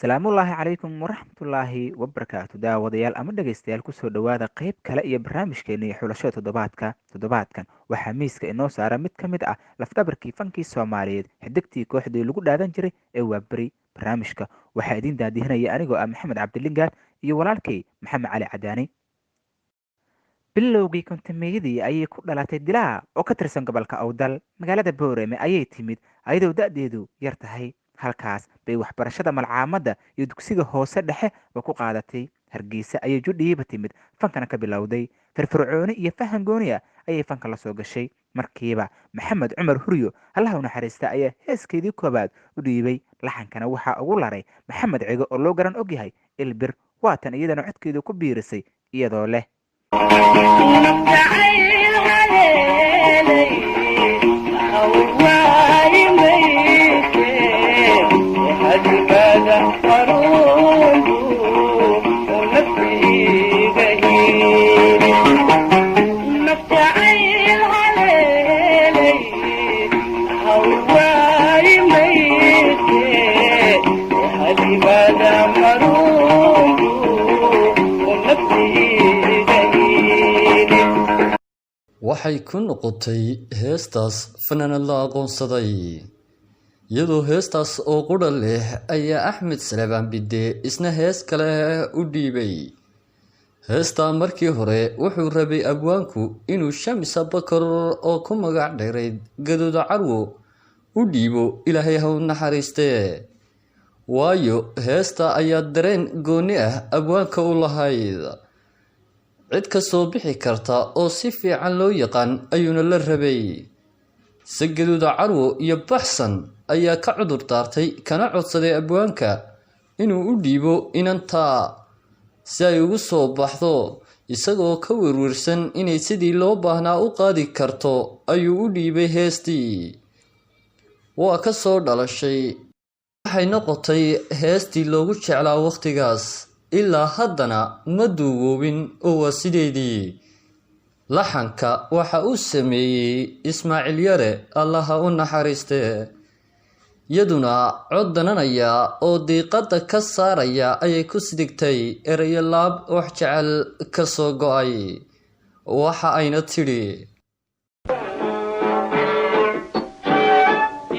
Salaamullaahi calaykum waraxmatullaahi wabarakaatu. Daawadayaal ama dhegaystayaal, kusoo dhowaada qeyb kale iyo barnaamijkeennii xulashada toddobaadka. Toddobaadkan waxaa miiska inoo saara mid ka mid ah lafdhabarkii fankii Soomaaliyeed, xidigtii kooxdii lagu dhaadan jiray ee Waaberi. Barnaamijka waxaa idiin daadihinaya anigoo ah Maxamed Cabdilingaad iyo walaalkay Maxamed Cali Cadaani. Bilowgii 50-meeyadii ayay ku dhalatay Dilaa oo ka tirsan gobolka Awdal. Magaalada Boorame ayay timid ayadoo da-deedu yar tahay. Halkaas bay waxbarashada malcaamadda iyo dugsiga hoose dhexe ba ku qaadatay. Hargeysa ayay judhiiba timid, fankana ka bilowday. Firfircooni iyo fahan gooniya ayay fanka la soo gashay. Markiiba Maxamed Cumar Huryo, Allaha u naxariista, ayaa heeskeedii koowaad u dhiibay. Laxankana waxaa ugu laray Maxamed Cigo oo loo garan ogyahay Ilbir. Waatan iyadana codkeedu ku biirisay iyadoo leh: Waxay ku noqotay heestaas fanaanad la aqoonsaday. Iyadoo heestaas oo qudha leh ayaa Axmed Salebaan Bide isna hees kale u dhiibay. Heestaa markii hore wuxuu rabay abwaanku inuu Shamisa Bakar oo ku magac dheerayd Gaduuda Carwo u dhiibo, Ilaahay ha u naxariistee, waayo heesta ayaa dareen gooni ah abwaanka u lahayd, cid ka soo bixi karta oo si fiican loo yaqaan ayuuna la rabay. Se Gaduuda Carwo iyo Baxsan ayaa ka cudur daartay kana codsaday abwaanka inuu u dhiibo inantaa si ay ugu soo baxdo. Isagoo ka werwersan inay sidii loo baahnaa u qaadi karto ayuu u dhiibay heestii. Waa ka soo dhalashay, waxay noqotay heestii loogu jeclaa wakhtigaas, ilaa haddana ma duugoobin oo waa sideedii. Laxanka waxa uu sameeyey Ismaaciil Yare, Allaha u naxariistee. Iyaduna cod dananaya oo diiqadda ka saaraya ayay ku sidigtay erayo laab wax jecel ka soo go-ay. Waxa ayna tidhi: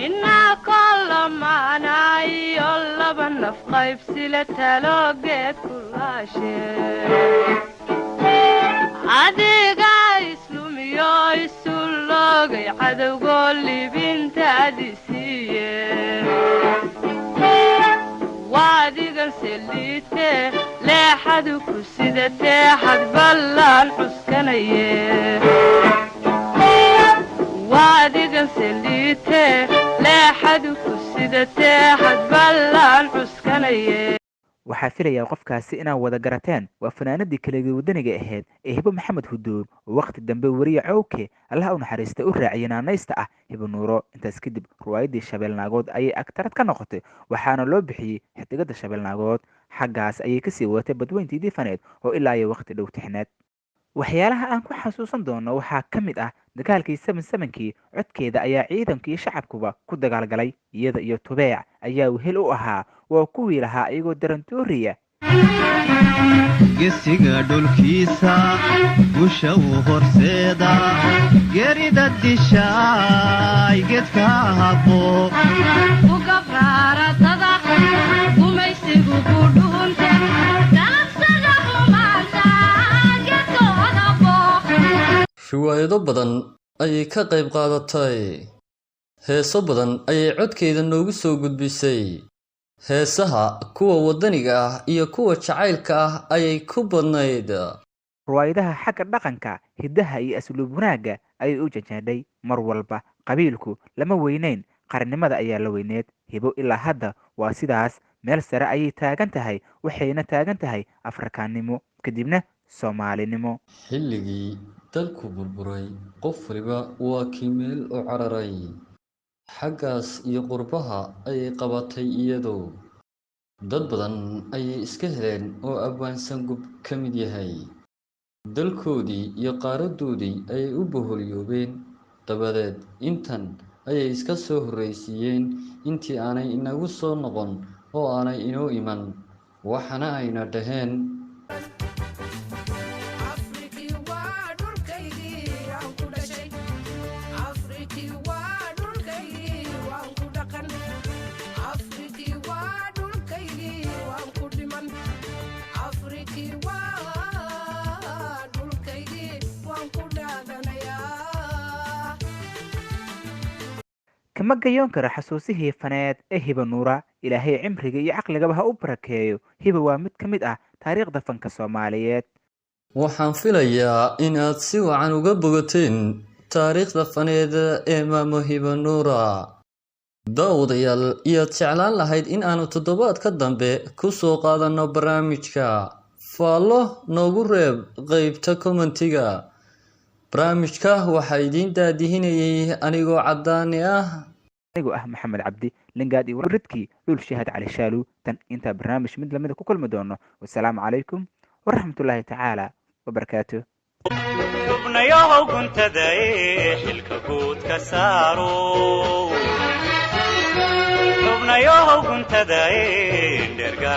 Inaa kolamaanayo laba naf qaybsile talogeed ku laashe, adiga islumiyo isu loogay cadowgoo libintaadi siiye, waadigan seliite leexadu ku sidatee hadballaan cuskanaye, waadigan seliite leexadu ku sidatee hadballaan cuskanaye. Waxaa filayaa qofkaasi inaad wada garateen. Waa fanaanadii kaligii wadaniga ahayd ee Hibo Maxamed Hudoon, oo wakhti dambe weriye Cowke, Allaha u naxariista, u raaciyay naanaysta ah Hibo Nuuro. Intaas kadib riwaayadii Shabeelnaagood ayay agtarad ka noqotay, waxaana loo bixiyey Xidigada Shabeelnaagood. Xaggaas ayay kasii wadatay badweyntii difaneed oo ilaa iyo wakhti dhow tixneed. Waxyaalaha aan ku xasuusan doono waxaa ka mid ah dagaalkii 77-kii. Codkeeda ayaa ciidanka iyo shacabkuba ku dagaalgalay. Iyada iyo Tubeec ayaa wehel u ahaa. Waa kuwii lahaa iyagoo darantooriya: Gesiga dhulkiisa gusha uu horseeda, geerida dishaay geedka habo. Ugabraaratada gumaysigu ku dhuunte, galabsada humaanta geedkooda booq. Riwaayado badan ayay ka qayb qaadatay, heeso badan ayay codkeeda noogu soo gudbisay. Heesaha kuwa waddaniga ah iyo kuwa jacaylka ah ayay ku badnayd. Riwaayadaha xagga dhaqanka, hiddaha iyo asluub wanaagga ayay u janjeedhay mar walba. Qabiilku lama weyneyn, qarannimada ayaa la weyneed. Hibo ilaa hadda waa sidaas, meel sare ayay taagan tahay, waxayna taagan tahay Afrikaannimo, kadibna Soomaalinimo. Xilligii dalku burburay, qof waliba waa kii meel u cararay. Xaggaas iyo qurbaha ayay qabatay iyadu. Dad badan ayay iska heleen oo Abwaan Sangub ka mid yahay. Dalkoodii iyo qaaradoodii ayay u boholyoobeen. Dabadeed intan ayay iska soo horreysiiyeen intii aanay inagu soo noqon. oo aanay inoo iman, waxaana ayna dhaheen: Afriki waa dhulkaygii aan ku dhashay, Afriki waa dhulkaygii waan ku dhaqan, Afriki waa dhulkaygii waan ku dhiman, Afriki waa dhulkaygii waan ku dhaadanayaa. Kama gayoon kara xasuusihii faneed ee Hiba Nuura. Ilaahay cimriga iyo caqligaba ha u barakeeyo. Hiba waa mid ka mid ah taariikhda fanka Soomaaliyeed. Waxaan filayaa in aad si wacan uga bogateen taariikhda faneed ee Maamo Hiba Nuura. Daawadayaal, iyaad jeclaan lahayd in aanu toddobaadka dambe ku soo qaadanno barnaamijka? Faallo noogu reeb qeybta commentiga. Barnaamijka waxaa idiin daadihinayay anigoo Caddaani ah, anigoo ah Maxamed Cabdi Lingaad iyo ridkii Dhul Shahaad Cali Shaalu. Tan intaa barnaamij mid lamida ku kulmi doono, wasalaamu calaykum waraxmatullaahi tacaala wabarakaatu. Xubnayahow guntada ee xilka guud ka saaro, xubnayahow guntada ee dherga.